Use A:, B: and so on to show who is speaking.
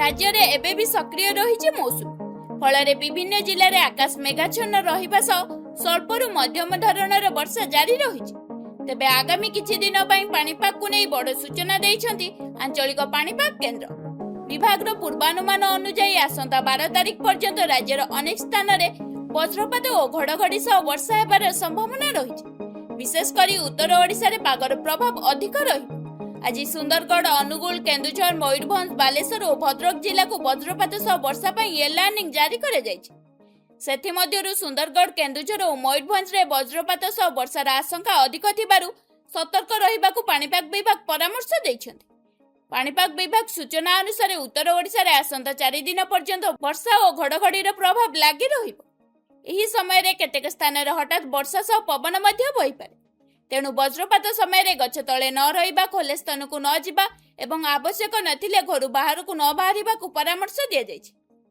A: ରାଜ୍ୟରେ ଏବେ ବି ସକ୍ରିୟ ରହିଛି ମୌସୁମୀ। ଫଳରେ ବିଭିନ୍ନ ଜିଲ୍ଲାରେ ଆକାଶ ମେଘାଚ୍ଛନ୍ନ ରହିବା ସହ ସ୍ୱଳ୍ପରୁ ମଧ୍ୟମ ଧରଣର ବର୍ଷା ଜାରି ରହିଛି। ତେବେ ଆଗାମୀ କିଛି ଦିନ ପାଇଁ ପାଣିପାଗକୁ ନେଇ ବଡ଼ ସୂଚନା ଦେଇଛନ୍ତି ଆଞ୍ଚଳିକ ପାଣିପାଗ କେନ୍ଦ୍ର। ବିଭାଗର ପୂର୍ବାନୁମାନ ଅନୁଯାୟୀ, ଆସନ୍ତା 12 ତାରିଖ ପର୍ଯ୍ୟନ୍ତ ରାଜ୍ୟର ଅନେକ ସ୍ଥାନରେ ବଜ୍ରପାତ ଓ ଘଡ଼ଘଡ଼ି ସହ ବର୍ଷା ହେବାର ସମ୍ଭାବନା ରହିଛି। ବିଶେଷ କରି ଉତ୍ତର ଓଡ଼ିଶାରେ ପାଗର ପ୍ରଭାବ ଅଧିକ ରହିବ। ଆଜି ସୁନ୍ଦରଗଡ଼, ଅନୁଗୁଳ, କେନ୍ଦୁଝର, ମୟୂରଭଞ୍ଜ, ବାଲେଶ୍ୱର ଓ ଭଦ୍ରକ ଜିଲ୍ଲାକୁ ବଜ୍ରପାତ ସହ ବର୍ଷା ପାଇଁ ୟେଲୋ ୱାର୍ଣ୍ଣିଂ ଜାରି କରାଯାଇଛି। ସେଥିମଧ୍ୟରୁ ସୁନ୍ଦରଗଡ଼, କେନ୍ଦୁଝର ଓ ମୟୂରଭଞ୍ଜରେ ବଜ୍ରପାତ ସହ ବର୍ଷାର ଆଶଙ୍କା ଅଧିକ ଥିବାରୁ ସତର୍କ ରହିବାକୁ ପାଣିପାଗ ବିଭାଗ ପରାମର୍ଶ ଦେଇଛନ୍ତି। ପାଣିପାଗ ବିଭାଗ ସୂଚନା ଅନୁସାରେ, ଉତ୍ତର ଓଡ଼ିଶାରେ ଆସନ୍ତା 4 ଦିନ ପର୍ଯ୍ୟନ୍ତ ବର୍ଷା ଓ ଘଡ଼ଘଡ଼ିର ପ୍ରଭାବ ଲାଗି ରହିବ। ଏହି ସମୟରେ କେତେକ ସ୍ଥାନରେ ହଠାତ୍ ବର୍ଷା ସହ ପବନ ମଧ୍ୟ ବହିପାରେ। ତେଣୁ ବଜ୍ରପାତ ସମୟରେ ଗଛ ତଳେ ନ ରହିବା, ଖୋଲା ସ୍ଥାନକୁ ନ ଯିବା ଏବଂ ଆବଶ୍ୟକ ନଥିଲେ ଘରୁ ବାହାରକୁ ନ ବାହାରିବାକୁ ପରାମର୍ଶ ଦିଆଯାଇଛି।